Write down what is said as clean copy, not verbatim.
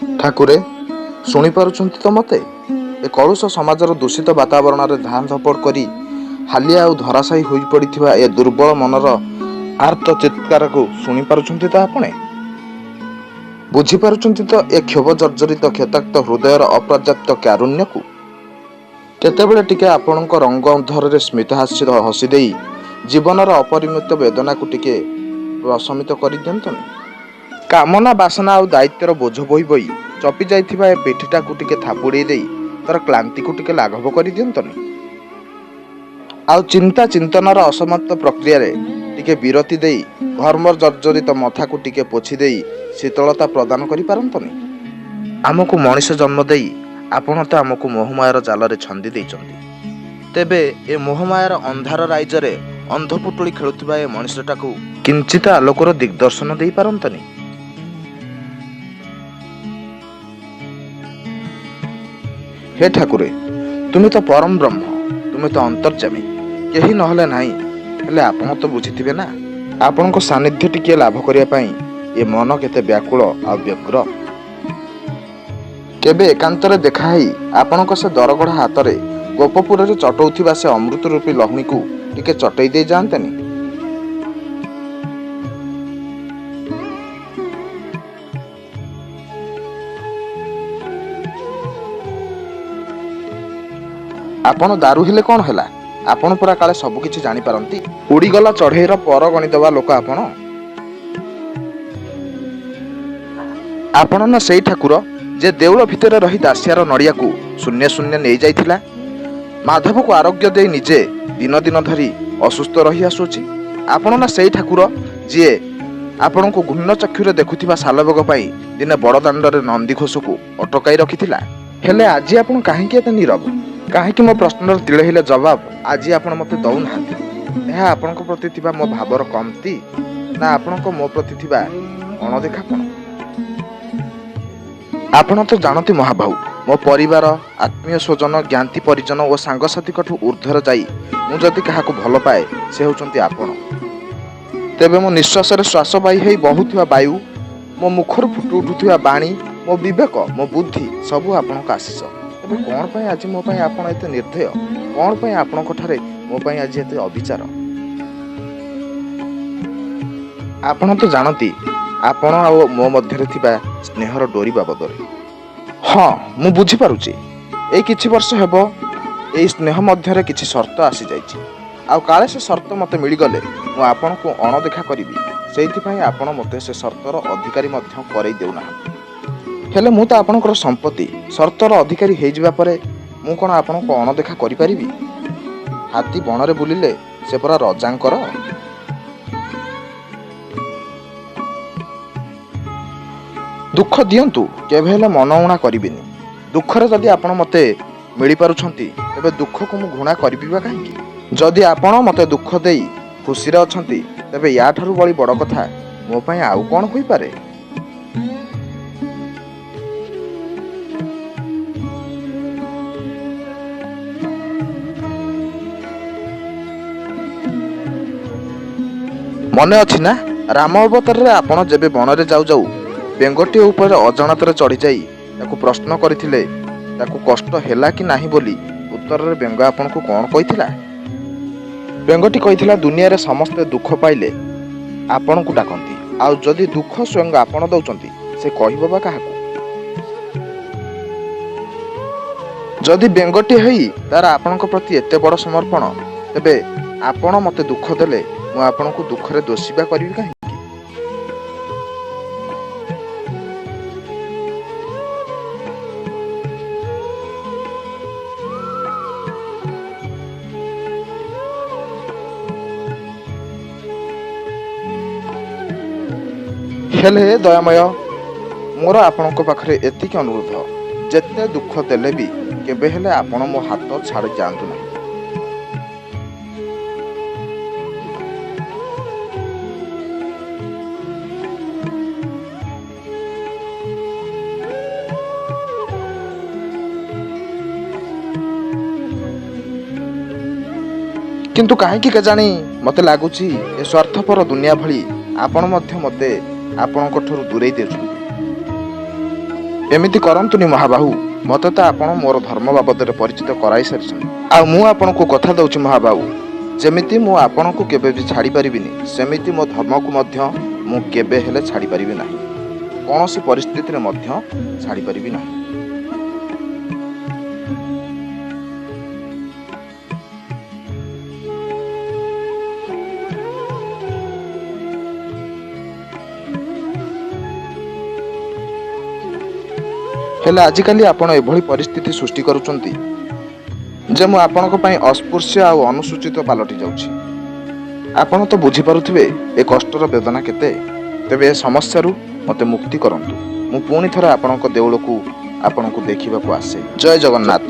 ଠାକୁରେ, ଶୁଣିପାରୁଛନ୍ତି ତ ମୋତେ? ଏ କଳୁଷ ସମାଜର ଦୂଷିତ ବାତାବରଣରେ ଧାଁ ଧପଡ଼ କରି ହାଲିଆ ଆଉ ଧରାଶାୟୀ ହୋଇପଡ଼ିଥିବା ଏ ଦୁର୍ବଳ ମନର ଆର୍ତ୍ତ ଚିତ୍କାରକୁ ଶୁଣିପାରୁଛନ୍ତି ତ ଆପଣେ? ବୁଝିପାରୁଛନ୍ତି ତ ଏ କ୍ଷୋଭ ଜର୍ଜରିତ କ୍ଷତାକ୍ତ ହୃଦୟର ଅପର୍ଯ୍ୟାପ୍ତ କାରୁଣ୍ୟକୁ? କେତେବେଳେ ଟିକେ ଆପଣଙ୍କ ରଙ୍ଗ ଅଧରରେ ସ୍ମିତହାସ୍ୟ ହସିଦେଇ ଜୀବନର ଅପରିମିତ ବେଦନାକୁ ଟିକେ ପ୍ରଶମିତ କରିଦିଅନ୍ତନି? କାମନା, ବାସନା ଆଉ ଦାୟିତ୍ୱର ବୋଝ ବୋହି ବୋହି ଚପି ଯାଇଥିବା ଏ ପିଠିଟାକୁ ଟିକେ ଥାପୁଡ଼େଇ ଦେଇ ତାର କ୍ଳାନ୍ତିକୁ ଟିକେ ଲାଘବ କରିଦିଅନ୍ତନି? ଆଉ ଚିନ୍ତା ଚିନ୍ତନର ଅସମାପ୍ତ ପ୍ରକ୍ରିୟାରେ ଟିକେ ବିରତି ଦେଇ ଘର୍ମ ଜର୍ଜରିତ ମଥାକୁ ଟିକେ ପୋଛି ଦେଇ ଶୀତଳତା ପ୍ରଦାନ କରିପାରନ୍ତନି? ଆମକୁ ମଣିଷ ଜନ୍ମ ଦେଇ ଆପଣ ତ ଆମକୁ ମୋହମାୟାର ଜାଲରେ ଛନ୍ଦି ଦେଇଛନ୍ତି। ତେବେ ଏ ମୋହମାୟାର ଅନ୍ଧାର ରାଇଜରେ ଅନ୍ଧପୁଟୁଳି ଖେଳୁଥିବା ଏ ମଣିଷଟାକୁ କିଞ୍ଚିତ ଆଲୋକର ଦିଗ୍ଦର୍ଶନ ଦେଇପାରନ୍ତନି? ହେ ଠାକୁରେ, ତୁମେ ତ ପରମ ବ୍ରହ୍ମ, ତୁମେ ତ ଅନ୍ତର୍ଯାମୀ। କେହି ନହେଲେ ନାହିଁ, ହେଲେ ଆପଣ ତ ବୁଝିଥିବେ ନା? ଆପଣଙ୍କ ସାନ୍ନିଧ୍ୟ ଟିକିଏ ଲାଭ କରିବା ପାଇଁ ଏ ମନ କେତେ ବ୍ୟାକୁଳ ଆଉ ବ୍ୟଗ୍ର। କେବେ ଏକାନ୍ତରେ ଦେଖା ହେଇ ଆପଣଙ୍କ ସେ ଦରଗଢ଼ା ହାତରେ ଗୋପପୁରରେ ଚଟଉଥିବା ସେ ଅମୃତ ରୂପୀ ଲହୁଣୀକୁ ଟିକେ ଚଟେଇ ଦେଇ ଯାଆନ୍ତେନି? ଆପଣ ଦାରୁ ହେଲେ କ'ଣ ହେଲା, ଆପଣ ପରା କାଳେ ସବୁ କିଛି ଜାଣିପାରନ୍ତି। ଉଡ଼ିଗଲା ଚଢ଼େଇର ପର ଗଣିଦେବା ଲୋକ ଆପଣ। ଆପଣ ନା ସେଇ ଠାକୁର ଯେ ଦେଉଳ ଭିତରେ ରହି ଦାସିଆର ନଡ଼ିଆକୁ ଶୂନ୍ୟ ଶୂନ୍ୟ ନେଇଯାଇଥିଲା, ମାଧବକୁ ଆରୋଗ୍ୟ ଦେଇ ନିଜେ ଦିନ ଦିନ ଧରି ଅସୁସ୍ଥ ରହି ଆସୁଅଛି। ଆପଣ ନା ସେଇ ଠାକୁର ଯିଏ ଆପଣଙ୍କୁ ଘୃଣ୍ୟ ଚକ୍ଷୁରେ ଦେଖୁଥିବା ସାଲବେଗ ପାଇଁ ଦିନେ ବଡ଼ଦାଣ୍ଡରେ ନନ୍ଦିଘୋଷକୁ ଅଟକାଇ ରଖିଥିଲା। ହେଲେ ଆଜି ଆପଣ କାହିଁକି ଏତେ ନୀରବ? କାହିଁକି ମୋ ପ୍ରଶ୍ନର ତିଳେ ହେଲେ ଜବାବ ଆଜି ଆପଣ ମୋତେ ଦଉନାହାନ୍ତି? ଏହା ଆପଣଙ୍କ ପ୍ରତି ଥିବା ମୋ ଭାବର କମତି ନା ଆପଣଙ୍କ ମୋ ପ୍ରତି ଥିବା ଅଣଦେଖାପଣ? ଆପଣ ତ ଜାଣନ୍ତି ମହାବାହୁ, ମୋ ପରିବାର, ଆତ୍ମୀୟ ସ୍ୱଜନ, ଜ୍ଞାତି ପରିଜନ ଓ ସାଙ୍ଗସାଥୀଙ୍କଠୁ ଊର୍ଦ୍ଧ୍ୱରେ ଯାଇ ମୁଁ ଯଦି କାହାକୁ ଭଲ ପାଏ, ସେ ହେଉଛନ୍ତି ଆପଣ। ତେବେ ମୋ ନିଃଶ୍ୱାସରେ ଶ୍ୱାସ ବାହି ହେଇ ବହୁଥିବା ବାୟୁ, ମୋ ମୁଖରୁ ଫୁଟି ଉଠୁଥିବା ବାଣୀ, ମୋ ବିବେକ, ମୋ ବୁଦ୍ଧି ସବୁ ଆପଣଙ୍କ ଆଶିଷ। ତେବେ କ'ଣ ପାଇଁ ଆଜି ମୋ ପାଇଁ ଆପଣ ଏତେ ନିର୍ଦ୍ଦୟ? କ'ଣ ପାଇଁ ଆପଣଙ୍କ ଠାରେ ମୋ ପାଇଁ ଆଜି ଏତେ ଅବିଚାର? ଆପଣ ତ ଜାଣନ୍ତି ଆପଣ ଆଉ ମୋ ମଧ୍ୟରେ ଥିବା ସ୍ନେହର ଡୋରି ବାବଦରେ। ହଁ, ମୁଁ ବୁଝିପାରୁଛି, ଏଇ କିଛି ବର୍ଷ ହେବ ଏଇ ସ୍ନେହ ମଧ୍ୟରେ କିଛି ସର୍ତ୍ତ ଆସିଯାଇଛି। ଆଉ କାଳେ ସେ ସର୍ତ୍ତ ମୋତେ ମିଳିଗଲେ ମୁଁ ଆପଣଙ୍କୁ ଅଣଦେଖା କରିବି, ସେଇଥିପାଇଁ ଆପଣ ମୋତେ ସେ ସର୍ତ୍ତର ଅଧିକାରୀ ମଧ୍ୟ କରେଇ ଦେଉନାହାନ୍ତି। ହେଲେ ମୁଁ ତ ଆପଣଙ୍କର ସମ୍ପତ୍ତି। ସର୍ତ୍ତର ଅଧିକାରୀ ହେଇଯିବା ପରେ ମୁଁ କ'ଣ ଆପଣଙ୍କୁ ଅଣଦେଖା କରିପାରିବି? ହାତୀ ବଣରେ ବୁଲିଲେ ସେ ପରା ରଜାଙ୍କର। ଦୁଃଖ ଦିଅନ୍ତୁ, କେବେ ହେଲେ ମନ ଊଣା କରିବିନି। ଦୁଃଖରେ ଯଦି ଆପଣ ମୋତେ ମିଳିପାରୁଛନ୍ତି, ତେବେ ଦୁଃଖକୁ ମୁଁ ଘୃଣା କରିବି ବା କାହିଁକି? ଯଦି ଆପଣ ମୋତେ ଦୁଃଖ ଦେଇ ଖୁସିରେ ଅଛନ୍ତି, ତେବେ ୟାଠାରୁ ବଳି ବଡ଼ କଥା ମୋ ପାଇଁ ଆଉ କ'ଣ ହୋଇପାରେ? ମନେ ଅଛି ନା, ରାମ ଅବତାରରେ ଆପଣ ଯେବେ ବଣରେ ଯାଉ ଯାଉ ବେଙ୍ଗଟିଏ ଉପରେ ଅଜାଣତରେ ଚଢ଼ିଯାଇ ତାକୁ ପ୍ରଶ୍ନ କରିଥିଲେ ତାକୁ କଷ୍ଟ ହେଲା କି ନାହିଁ ବୋଲି, ଉତ୍ତରରେ ବେଙ୍ଗ ଆପଣଙ୍କୁ କ'ଣ କହିଥିଲା? ବେଙ୍ଗଟି କହିଥିଲା, ଦୁନିଆରେ ସମସ୍ତେ ଦୁଃଖ ପାଇଲେ ଆପଣଙ୍କୁ ଡାକନ୍ତି, ଆଉ ଯଦି ଦୁଃଖ ସ୍ୱୟଂ ଆପଣ ଦଉଛନ୍ତି, ସେ କହିବ ବା କାହାକୁ? ଯଦି ବେଙ୍ଗଟି ହେଇ ତାର ଆପଣଙ୍କ ପ୍ରତି ଏତେ ବଡ଼ ସମର୍ପଣ, ତେବେ ଆପଣ ମୋତେ ଦୁଃଖ ଦେଲେ ମୁଁ ଆପଣଙ୍କୁ ଦୁଃଖରେ ଦୋଷୀ ବା କରିବି କାହିଁକି? ହେଲେ ଦୟାମୟ, ମୋର ଆପଣଙ୍କ ପାଖରେ ଏତିକି ଅନୁରୋଧ, ଯେତେ ଦୁଃଖ ଦେଲେ ବି କେବେ ହେଲେ ଆପଣ ମୋ ହାତ ଛାଡ଼ି ଯାଆନ୍ତୁ ନାହିଁ। କିନ୍ତୁ କାହିଁକି କେଜାଣି ମୋତେ ଲାଗୁଛି ଏ ସ୍ୱାର୍ଥପର ଦୁନିଆ ଭଳି ଆପଣ ମଧ୍ୟ ମୋତେ ଆପଣଙ୍କ ଠାରୁ ଦୂରେଇ ଦେଉଛନ୍ତି। ଏମିତି କରନ୍ତୁନି ମହାବାହୁ। ମୋତେ ତ ଆପଣ ମୋର ଧର୍ମ ବାବଦରେ ପରିଚିତ କରାଇ ସାରିଛନ୍ତି। ଆଉ ମୁଁ ଆପଣଙ୍କୁ କଥା ଦେଉଛି ମହାବାହୁ, ଯେମିତି ମୁଁ ଆପଣଙ୍କୁ କେବେ ବି ଛାଡ଼ିପାରିବିନି, ସେମିତି ମୋ ଧର୍ମକୁ ମଧ୍ୟ ମୁଁ କେବେ ହେଲେ ଛାଡ଼ିପାରିବି ନାହିଁ। କୌଣସି ପରିସ୍ଥିତିରେ ମଧ୍ୟ ଛାଡ଼ିପାରିବି ନାହିଁ। ହେଲେ ଆଜିକାଲି ଆପଣ ଏଭଳି ପରିସ୍ଥିତି ସୃଷ୍ଟି କରୁଛନ୍ତି ଯେ ମୁଁ ଆପଣଙ୍କ ପାଇଁ ଅସ୍ପୃଶ୍ୟ ଆଉ ଅନୁସୂଚିତ ପାଲଟି ଯାଉଛି। ଆପଣ ତ ବୁଝିପାରୁଥିବେ ଏ କଷ୍ଟର ବେଦନା କେତେ। ତେବେ ଏ ସମସ୍ୟାରୁ ମୋତେ ମୁକ୍ତି କରନ୍ତୁ, ମୁଁ ପୁଣି ଥରେ ଆପଣଙ୍କ ଦେଉଳକୁ ଆପଣଙ୍କୁ ଦେଖିବାକୁ ଆସେ। ଜୟ ଜଗନ୍ନାଥ।